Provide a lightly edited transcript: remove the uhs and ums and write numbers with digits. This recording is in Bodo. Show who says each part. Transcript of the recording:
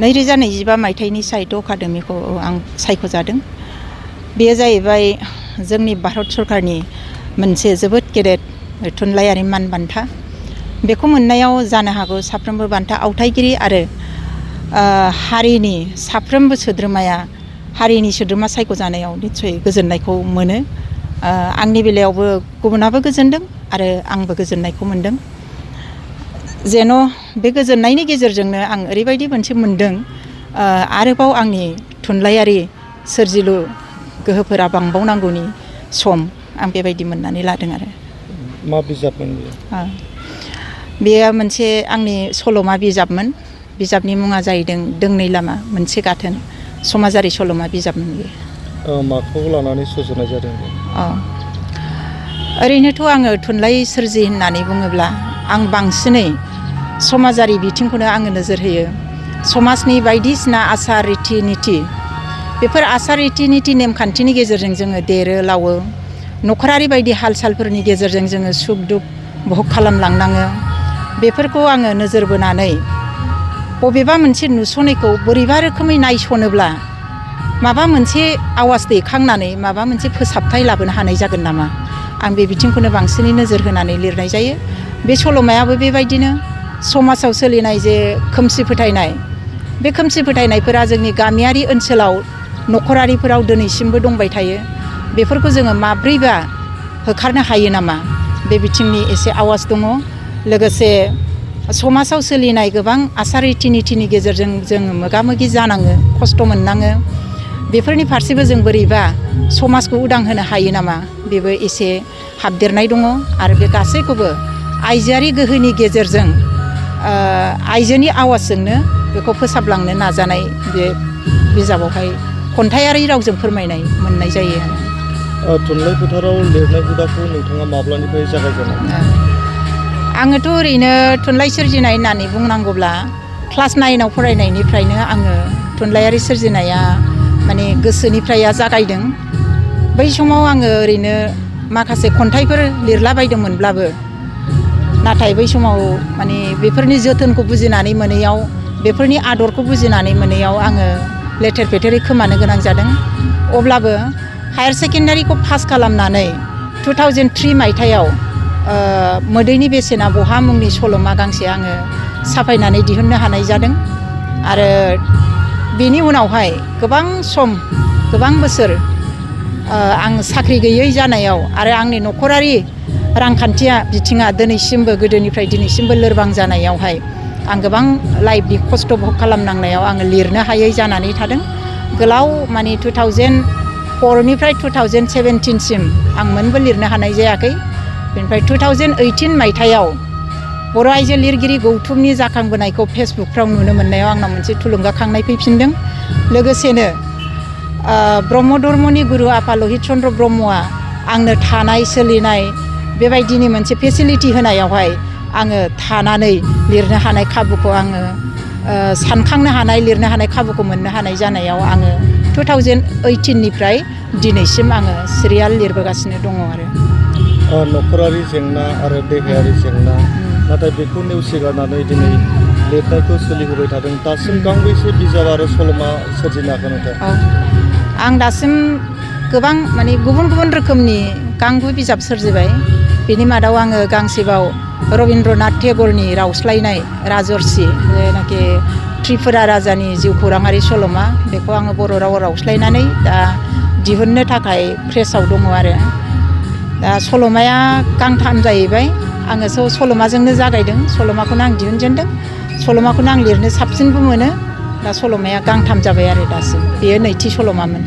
Speaker 1: 2025 मायथाइनि साहित्य अकादेमिखौ आं सायख'जादों। बेयो जाहैबाय जोंनि भारत सरकारनि मोनसे जोबोद गेदेर थुनलाइयारि मान बान्था। बेखौ मोननायाव जानो हागौ साफ्रोमबो बान्था आवथायगिरि आरो हारिनि साफ्रोमबो सोद्रोमाया हारिनि सोद्रोमा सायख'जानायाव निस्सय गोजोननायखौ मोनो। आंनि बेलायावबो गुबुनाबो गोजोनदों आरो आंबो गोजोननायखौ मोनदों। जेन' बे गोजोननायनि गेजेरजोंनो आं ओरैबायदि मोनसे मोनदों, आरोबाव आंनि थुनलाइयारि सोरजिलु गोहोफोरा बांबावनांगौनि सम आं बेबायदि मोननानै लादों आरो।
Speaker 2: मा बिजाबमोन बेयो?
Speaker 1: बेयो मोनसे आंनि सल'मा बिजाबमोन। बिजाबनि मुङा जाहैदों दोंनै लामा मोनसे गाथोन, समाजारि सल'मा बिजाबमोन बेयो।
Speaker 2: माखौ लानानै सुजुनाय जादों?
Speaker 1: ओरैनोथ' आङो थुनलाइ सोरजि होननानै बुङोब्ला आं बांसिनै समाजारि बिथिंखौनो आङो नोजोर होयो। समाजनि बायदिसिना आसार रिथि निथि, बेफोर आसार रिथि निथि नेमखान्थिनि गेजेरजों जोङो देरो लावो। न'खरारि बायदि हाल सालफोरनि गेजेरजों जोङो सुख दुख भग खालामलांनाङो। बेफोरखौ आङो नोजोर बोनानै बबेबा मोनसे नुस'नायखौ बोरैबा रोखोमै नायस'नोब्ला माबा मोनसे आवाज दैखांनानै माबा मोनसे फोसाबथाय लाबोनो हानाय जागोन नामा, आं बे बिथिंखौनो बांसिनै नोजोर होनानै लिरनाय जायो। बे सल'मायाबो बेबायदिनो समाजाव सोलिनाय जे खोमसि फोथायनाय, बे खोमसि फोथायनायफोरा जोंनि गामियारि ओनसोलाव न'खरारिफोराव दिनैसिमबो दंबाय थायो। बेफोरखौ जोङो माब्रैबा होखारनो हायो नामा, बे बिथिंनि एसे आवाज दङ। लोगोसे समाजाव सोलिनाय गोबां आसार रिथि निथिनि गेजेरजों जोङो मोगा मोगि जानाङो, खस्थ' मोननाङो। बेफोरनि फारसेबो जों बोरैबा समाजखौ उदां होनो हायो नामा, बेबो एसे हाबदेरनाय दङ। आरो बे गासैखौबो आइजोआरि गोहोनि गेजेरजों आइजोनि आवाजजोंनो बेखौ फोसाबलांनो नाजानाय बे बिजाबावहाय खन्थाइयारि रावजों फोरमायनाय मोननाय जायो आरो।
Speaker 2: थुनलाइ फोथाराव लिरनाय हुदाखौ नोंथाङा माब्लानिफ्राय जागायजेनाय?
Speaker 1: आङोथ' ओरैनो थुनलाइ सोरजिनाय होननानै बुंनांगौब्ला क्लास 9आव फरायनायनिफ्रायनो आङो थुनलाइयारि सोरजिनाया माने गोसोनिफ्राय जागायदों। बै समाव आङो ओरैनो माखासे खन्थाइफोर लिरलाबायदोंमोनब्लाबो, नाथाय बै समाव माने बेफोरनि जोथोनखौ बुजिनानै मोनैयाव, बेफोरनि आदरखौ बुजिनानै मोनैयाव आङो लेथेर फेथेरै खोमानो गोनां जादों। अब्लाबो हायार सेकेन्डारिखौ पास खालामनानै 2003 मायथाइयाव मोदैनि बेसेना बहा मुंनि सल'मा गांसे आङो साफायनानै दिहुननो हानाय जादों। आरो बेनि उनावहाय गोबां सम, गोबां बोसोर आं साख्रि गैयै जानायाव आरो आंनि न'खरारि रांखान्थिया बिथिङा दिनैसिमबो गोदोनिफ्राय दिनैसिमबो लोरबां जानायावहाय आं गोबां लाइफनि खस्थ' भग खालामनांनायाव आङो लिरनो हायै जानानै थादों। गोलाव माने 2004निफ्राय 2017सिम आं मोनबो लिरनो हानाय जायाखै। बेनिफ्राय 2018 मायथाइयाव बर' आइजो लिरगिरि गौथुमनि जाखांबोनायखौ फेसबुकफ्राव नुनो मोननायाव आंनाव मोनसे थुलुंगाखांनाय फैफिनदों। लोगोसेनो ब्रह्म धर्मनि गुरु आफा लहित चन्द्र ब्रह्मआ आंनो थानाय सोलिनाय बेबायदिनि मोनसे फेसिलिटि होनायावहाय आङो थानानै लिरनो हानाय खाबुखौ आङो सानखांनो हानाय, लिरनो हानाय खाबुखौ मोननो हानाय जानायाव आङो 2018निफ्राय दिनैसिम आङो सिरियाल लिरबोगासिनो दङ आरो।
Speaker 2: न'खरारि जेंना आरो देहायारि जेंना, नाथाय बेखौ नेवसिगारनानै दिनै लिरनायखौ सोलिहोबाय थादों। दासिम गांबेसे बिजाब आरो सल'मा सोरजिनो हाखो नोंथां?
Speaker 1: आं दासिम गोबां माने गुबुन गुबुन रोखोमनि गांगु बिजाब सोरजिबाय। बेनि मादाव आङो गांसेबाव रबीन्द्रनाथ टेगरनि रावस्लायनाय राजर्षि, जेनाखि त्रिपुरा राजानि जिउ खौराङारि सल'मा, बेखौ आङो बर' रावाव रावस्लायनानै दा दिहुननो थाखाय प्रेसआव दङ आरो। दा सल'माया गांथाम जाहैबाय। आङो सल'माजोंनो जागायदों, सल'माखौनो आं दिहुनजेनदों, सल'माखौनो आं लिरनो साबसिनबो मोनो। दा सल'माया गांथाम जाबाय आरो दासिम, बेयो नैथि सल'मामोन।